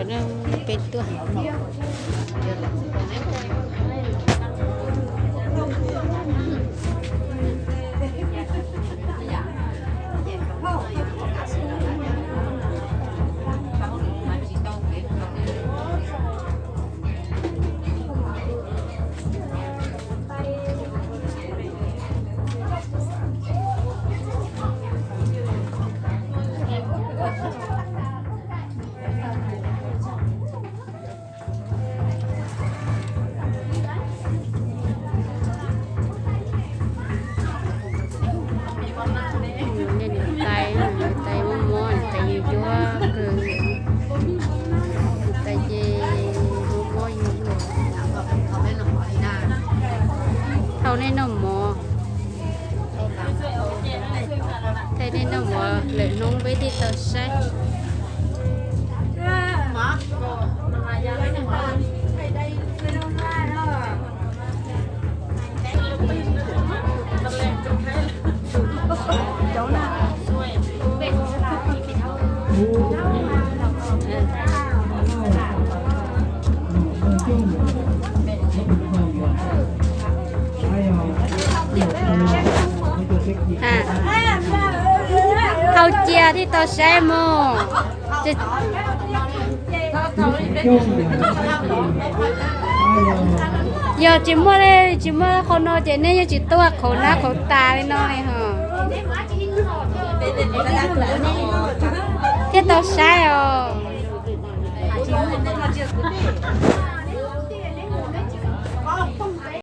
Peb tuaj. Nej niam tais, niam tais mob mob, niam tais yuag yuag kawg. Niam tais ces mob mob yuag yuag. Thauj nej noj mov, thauj nej noj mov lwm hnub peb thiaj tau saib. Thauj cia thiaj tau saib mog. Yog tsis muaj, tsis muaj qhov no ces nej yeej tsis tuaj qhauv nab qhauv tas li no li hos. Thiaj tau saib os.